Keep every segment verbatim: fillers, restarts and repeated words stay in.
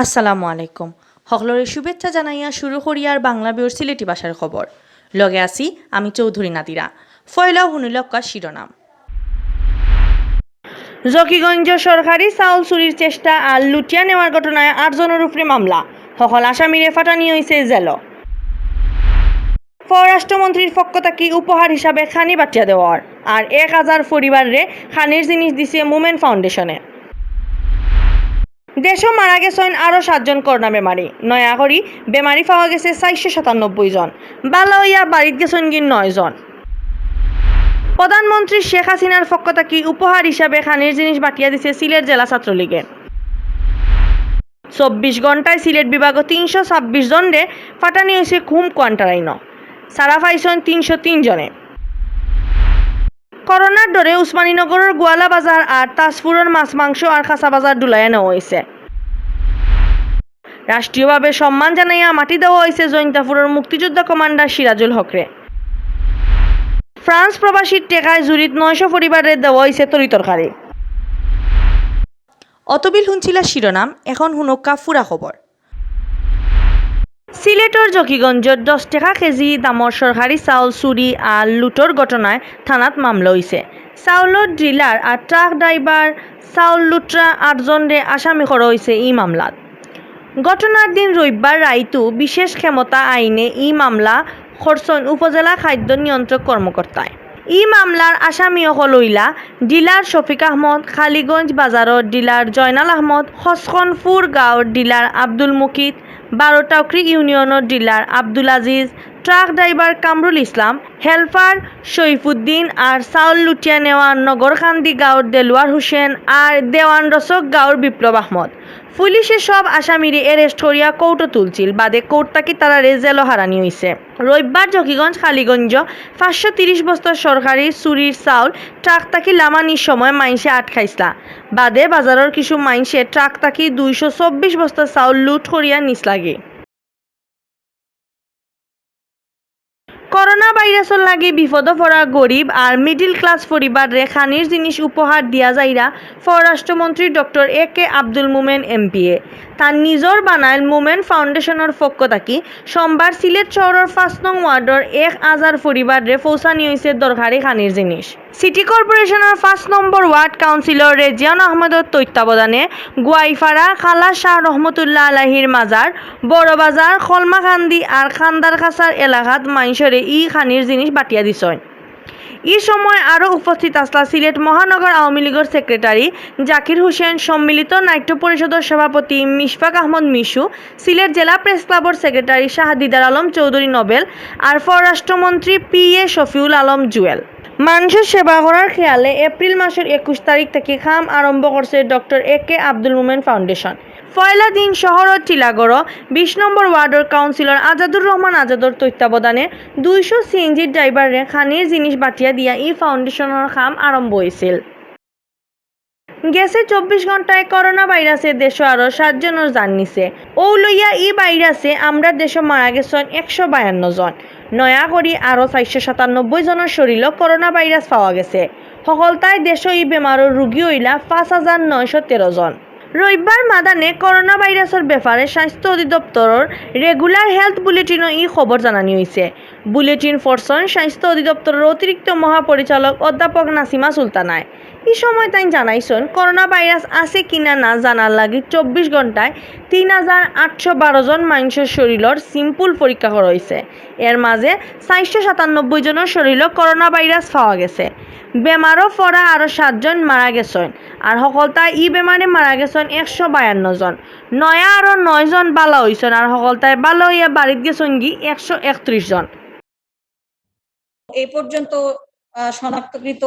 আসসালামু আলাইকুম। হকলরে শুভেচ্ছা জানাইয়া শুরু করিয়ার বাংলা বিউর সিলেটি ভাষার খবর। লগে আছি আমি চৌধুরী নাদিরা। ফয়লাও হুনিলক্কা শিরোনাম। জকিগঞ্জ সরকারি চাউল চুরির চেষ্টা আর লুটিয়া নেওয়ার ঘটনায় আটজনর উপরে মামলা। হকল আসামিরে ফাটানি অইছে জেলো। পররাষ্ট্রমন্ত্রীর পক্ষ থাকি উপহার হিসাবে খানি বাটিয়া দেওয়ার আর এক হাজার পরিবাররে খানির জিনিস দিছে মুমেন ফাউন্ডেশনে। দেশো মারা গেছইন আরো সাতজন করোনা বেমারি। নয়া করি বেমারি পাওয়া গেছে চাইরশো সাতানব্বই জন। বালা অইয়া বাড়িত গেছইনগি নয় জন। প্রধানমন্ত্রী শেখ হাসিনার পক্ষ থাকি উপহার হিসাবে খানির জিনিস বাটিয়া দিছে সিলেট জেলা ছাত্রলীগে। চব্বিশ ঘন্টায় সিলেট বিভাগো তিনশো ছাব্বিশ জনরে ফাটানি অইছে হোম কোয়ারেন্টাইনো। সারা পাইছইন তিনশো তিন জনে। করোনার ডরে উসমানীনগরর গোয়ালা বাজার আর তাজপুরর মাছ মাংস আর কাঁচা বাজার ডুলাইয়া নেওয়া অইছে। রাষ্ট্রীয়ভাবে সম্মান জানাইয়া মাটি দেওয়া অইছে জৈন্তাপুরর মুক্তিযোদ্ধা কমান্ডার সিরাজুল হকরে। ফ্রান্স প্রবাসীর টেকায় জুরিত নয়শো পরিবাররে দেওয়া অইছে তরি তরকারি। অতবিল হুনছিলা শিরোনাম, এখন হুনক্কা পুরা খবর। সিলেটর জকিগঞ্জর দশ টেকা কেজি দামর সরকারি চাউল চুরি আর লুটর ঘটনায় থানাত মামলা অইছে। চাউলর ডিলার আর ট্রাক ড্রাইভার চাউল লুটরা আটজনরে আসামি করা অইছে ই মামলাত। ঘটনার দিন রবিবার রাইতু বিশেষ ক্ষমতা আইনে ই মামলা করছইন উপজেলা খাদ্য নিয়ন্ত্রক কর্মকর্তায়। ই মামলার আসামি অকল অইলা ডিলার শফিক আহমদ, কালীগঞ্জ বাজারর ডিলার জয়নাল আহমদ, খসখনপুর গাঁওর ডিলার আব্দুল মুকিত, বারো টাউকরি ইউনিয়নর ডিলার আব্দুল আজিজ, ট্রাক ড্রাইভার কামরুল ইসলাম, হেলপার শরীফুদ্দিন আর চাউল লুটিয়া নেওয়া নগরকান্দি গাঁওর দেলোয়ার হোসেন আর দেওয়ান রসক গাঁওর বিপ্লব আহমদ। পুলিশে সব আসামিরে অ্যারেস্ট করিয়া কোর্টো তুলছিল, বাদে কোর্ট থাকি তারারে জেলো হারানি অইছে। রবিবার জকিগঞ্জ কালীগঞ্জ পাঁচশো তিরিশ বস্তা সরকারি চুরির চাউল ট্রাক থাকি লামানির সময় মাইনষে আটকাইছলা। বাদে বাজারর কিছু মাইনষে ট্রাক থাকি দুইশো চব্বিশ বস্তা চাউল লুট করিয়া নিছলাগি। করোনা ভাইরাসর লাগি বিপদো পড়া গরিব আর মিডল ক্লাস পরিবাররে খানির জিনিস উপহার দিয়া যাইরা পররাষ্ট্রমন্ত্রী ডক্টর এ কে আব্দুল মোমেন এমপিএ। তার নিজর বানাইল মোমেন ফাউন্ডেশনর পক্ষ থাকি সোমবার সিলেট শহরর পাঁচ নং ওয়ার্ডর এক হাজার পরিবাররে পৌঁছানি অইছে দরকারি খানির জিনিস। সিটি কর্পোরেশনর পাঁচ নম্বর ওয়ার্ড কাউন্সিলর রেজিয়ান আহমদর তত্ত্বাবধানে গোয়াইপাড়া কালা শাহ রহমতুল্লাহ আলাহির মাজার, বড়বাজার, কলমাকান্দি আর খান্দারকাছার এলাকাত মাইনষরে ই খানির জিনিস বাটিয়া দিছইন। ই সময় আরো উপস্থিত আছলা সিলেট মহানগর আওয়ামী লীগর সেক্রেটারি জাকির হোসেন, সম্মিলিত নাট্য পরিষদর সভাপতি মিশফাক আহমদ মিশু, সিলেট জেলা প্রেস ক্লাবর সেক্রেটারি শাহ দিদার আলম চৌধুরী নোবেল আর পররাষ্ট্রমন্ত্রী পি এ শফিউল আলম জুয়েল। মানষর সেবা করার খেয়ালে এপ্রিল মাসর একুশ তারিখ থাকি কাম আরম্ভ করছে ডক্টর এ কে আব্দুল মোমেন ফাউন্ডেশন। পয়লা দিন শহরর টিলাগড় বিশ নম্বর ওয়ার্ডর কাউন্সিলর আজাদুর রহমান আজাদর তত্ত্বাবধানে দুইশো সিএনজি ড্রাইভাররে খানির জিনিস বাটিয়া দিয়া ই ফাউন্ডেশনর কাম আরম্ভ অইছিল। গেছে চব্বিশ ঘন্টায় করোনা ভাইরাসে দেশো আরো সাতজনর জান নিছে। অউ লইয়া ই ভাইরাসে আমরার দেশো মারা গেছইন একশো বায়ান্ন জন। নয়া করি আরো চাইরশো সাতানব্বই জনর শরীলো করোনা ভাইরাস পাওয়া গেছে। হকলতায় দেশো ই বেমারর রুগী অইলা পাঁচ হাজার নয়শো তেরো জন। রবিবার মাদানে করোনা ভাইরাসর ব্যাপারে স্বাস্থ্য অধিদপ্তরর রেগুলার হেলথ বুলেটিনো ই খবর জানানি অইছে। বুলেটিন পড়ছইন স্বাস্থ্য অধিদপ্তরর অতিরিক্ত মহাপরিচালক অধ্যাপক নাসিমা সুলতানায়। ই সময় তাইন জানাইছইন, করোনা ভাইরাস আছে কিনা না জানার লাগি চব্বিশ ঘন্টায় তিন হাজার আটশো বারো জন মানষর শরীলর স্যাম্পল পরীক্ষা করা অইছে। এর মাঝে চাইরশো সাতানব্বই জনর শরীলো করোনা ভাইরাস পাওয়া গেছে। বেমারো পড়া আরো সাতজন মারা গেছইন। আর হকলতায় ই বেমারে মারা গেছইন একশো বায়ান্ন জন। নয়া আরো নয় জন বালা অইছইন, আর হকলতায় বালা অইয়া বাড়িত গেছইনগি একশো একত্রিশ জন। এ পর্যন্ত, আহ, শনাক্তকৃত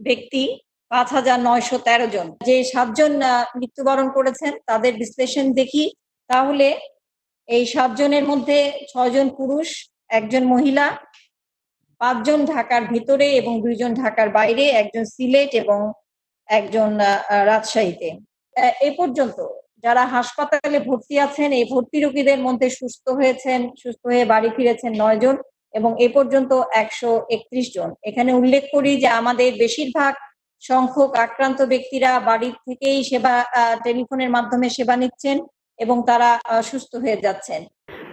ব্যক্তি পাঁচ হাজার নয়শো তেরো জন। যে সাতজন, আহ, মৃত্যুবরণ করেছেন, তাদের বিশ্লেষণ দেখি, তাহলে এই সাতজনের মধ্যে ছয়জন পুরুষ, একজন মহিলা, পাঁচজন ঢাকার ভিতরে এবং দুইজন ঢাকার বাইরে, একজন সিলেট এবং একজন, আহ, আহ, রাজশাহীতে। আহ, এ পর্যন্ত যারা হাসপাতালে ভর্তি আছেন, এই ভর্তি রোগীদের মধ্যে সুস্থ হয়েছেন, সুস্থ হয়ে বাড়ি ফিরেছেন নয় জন এবং এ পর্যন্ত একশো একত্রিশ জন। এখানে উল্লেখ করি যে আমাদের বেশিরভাগ সংখ্যক আক্রান্ত ব্যক্তিরা বাড়ি থেকেই সেবা, আহ, টেলিফোনের মাধ্যমে সেবা নিচ্ছেন। এবং তারা আহ, সুস্থ হয়ে যাচ্ছেন।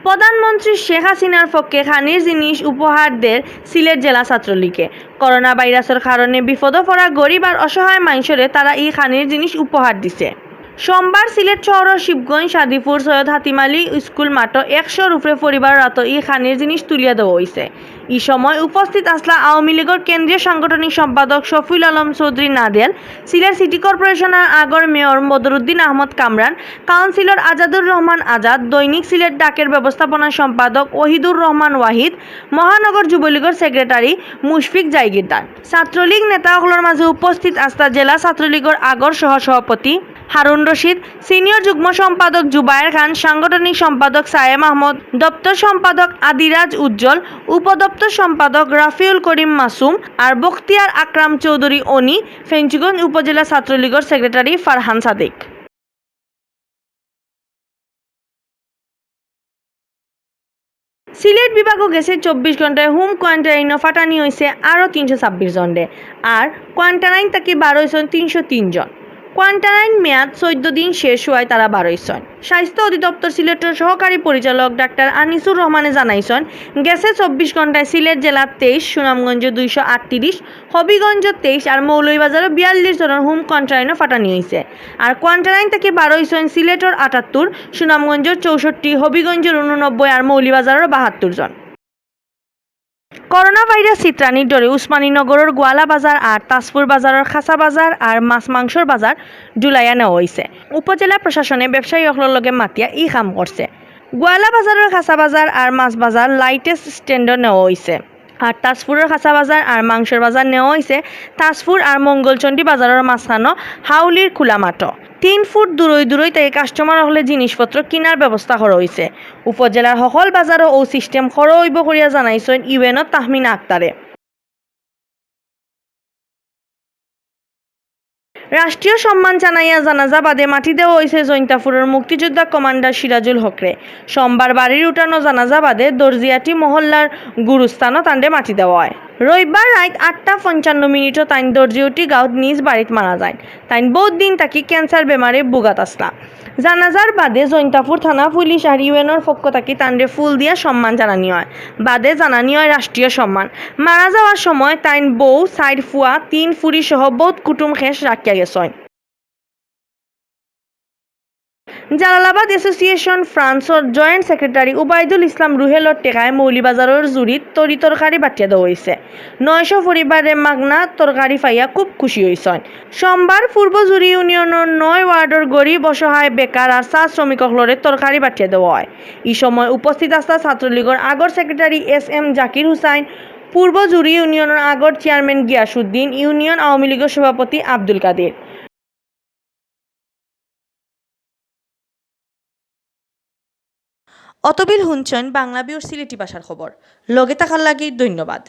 প্রধানমন্ত্রী শেখ হাসিনার পক্ষে খানির জিনিস উপহার দের সিলেট জেলা ছাত্রলীগে। করোনা ভাইরাসের কারণে বিপদো পড়া গরিব আর অসহায় মাইনষরে তারা ই খানির জিনিস উপহার দিছে। সোমবার সিলেট শহরর শিবগঞ্জ সাদিপুর সৈয়দ হাতিম আলী স্কুল মাঠো একশোর উপরে পরিবারর আতো ই খানির জিনিস তুলিয়া দেওয়া অইছে। ই সময় উপস্থিত আছলা আওয়ামী লীগর কেন্দ্রীয় সাংগঠনিক সম্পাদক শফিউল আলম চৌধুরী নাদেল, সিলেট সিটি কর্পোরেশনর আগর মেয়র বদরুদ্দিন আহমদ কামরান, কাউন্সিলর আজাদুর রহমান আজাদ, দৈনিক সিলেট ডাকের ব্যবস্থাপনা সম্পাদক ওহিদুর রহমান ওয়াহিদ, মহানগর যুবলীগর সেক্রেটারি মুশফিক জাইগিরদার। ছাত্রলীগ নেতা অকলর মাঝে উপস্থিত আছলা জেলা ছাত্রলীগর আগর সহ সভাপতি হারুন রশিদ, সিনিয়র যুগ্ম সম্পাদক জুবায়ের খান, সাংগঠনিক সম্পাদক সায়েম আহমদ, দপ্তর সম্পাদক আদিরাজ উজ্জ্বল, উপদপ্তর সম্পাদক রাফিউল করিম মাসুম আর বখতিয়ার আকরাম চৌধুরী অনি, ফেঞ্চুগঞ্জ উপজেলা ছাত্রলীগর সেক্রেটারি ফারহান সাদিক। সিলেট বিভাগো গেছে চব্বিশ ঘন্টায় হোম কোয়ারেন্টাইনো ফাটানি অইছে আরও তিনশো ছাব্বিশ জনরে। আর কোয়ারেন্টাইন থাকি বার অইছইন তিনশো তিন জন। কোয়ারেন্টাইন মেয়াদ চৌদ্দ দিন শেষ হওয়ায় তারা বার অইছইন। স্বাস্থ্য অধিদপ্তর সিলেটর সহকারী পরিচালক ডাক্তার আনিসুর রহমানে জানাইছইন, গেছে চব্বিশ ঘন্টায় সিলেট জেলাত তেইশ, সুনামগঞ্জো দুইশো আটত্রিশ, হবিগঞ্জো তেইশ আর মৌলভীবাজারো বিয়াল্লিশ জনর হোম কোয়ারেন্টাইনো ফাটানি অইছে। আর কোয়ারেন্টাইন থাকি বার অইছইন সিলেটর আটাত্তর, সুনামগঞ্জর চৌষট্টি, হবিগঞ্জর ঊননব্বই আর মৌলভীবাজারর বাহাত্তর জন। করোনা ভাইরাস ছিতরানির ডরে উসমানীনগরর গোয়ালা বাজার আর তাজপুর বাজারর খাসা বাজার আর মাছ মাংসর বাজার ঢুলাইয়া নেওয়া অইছে। উপজেলা প্রশাসনে ব্যবসায়ী অকলর লগে মাতিয়া ই কাম করছে। গোয়ালা বাজারর খাসা বাজার আর মাছ বাজার লাইটেস্ট স্ট্যান্ডো নেওয়া অইছে। আর তাজপুরর খাসা বাজার আর মাংসর বাজার নেওয়া অইছে তাজপুর আর মঙ্গলচণ্ডী বাজারর মাঝখানো হাউলির খোলা মাঠো। তিন ফুট দূরই দূরই থাকি কাস্টমার অকলে জিনিসপত্র কিনার ব্যবস্থা করা অইছে। উপজেলার হকল বাজারো অউ সিস্টেম করা অইবো করিয়া জানাইছইন ইউএনও তাহমিনা আক্তারে। রাষ্ট্রীয় সম্মান জানাইয়া জানাজা বাদে মাটি দেওয়া অইছে জৈন্তাপুরর মুক্তিযোদ্ধা কমান্ডার সিরাজুল হকরে। সোমবার বাড়ির উঠানো জানাজা বাদে দর্জিয়াটি মহল্লার গুরুস্থানো তানরে মাটি দেওয়া অয়। রবিবার রাইত আটটা পঞ্চান্ন মিনিটো তাইন দর্জিউটি গাঁওত নিজ বাড়িত মারা যাইন। তাইন বউত দিন থাকি ক্যান্সার বেমারে ভুগাত আছলা। জানাজার বাদে জৈন্তাপুর থানা পুলিশ আর ইউএনওর পক্ষ থাকি তানরে ফুল দিয়া সম্মান জানানি অয়। বাদে জানানি অয় রাষ্ট্রীয় সম্মান। মারা যাওয়ার সময় তাইন বউ, চাইর ফুয়া, তিন ফুরি সহ বউত কুটুম খেশ রাখিয়া গেছইন। জালালাবাদ অ্যাসোসিয়েশন ফ্রান্সর জয়েন্ট সেক্রেটারি উবাইদুল ইসলাম রুহেলর টেকায় মৌলভীবাজারর জুড়িত তরি তরকারি বাটিয়া দেওয়া অইছে। নয়শো পরিবারে মাগনা তরকারি পাইয়া খুব খুশি অইছইন। সোমবার পূর্ব জুড়ি ইউনিয়নর নয় ওয়ার্ডর গরিব, অসহায়, বেকার আর চা শ্রমিক অকলরে তরকারি বাটিয়া দেওয়া অয়। ই সময় উপস্থিত আছলা ছাত্রলীগর আগর সেক্রেটারি এস এম জাকির হুসাইন, পূর্ব জুড়ি ইউনিয়নর আগর চেয়ারম্যান গিয়াসুদ্দিন, ইউনিয়ন আওয়ামী লীগর সভাপতি আব্দুল কাদির। অতবিল হুনছইন বাংলা ভিউর সিলেটি ভাষার খবর। লগে থাকার লাগি ধন্যবাদ।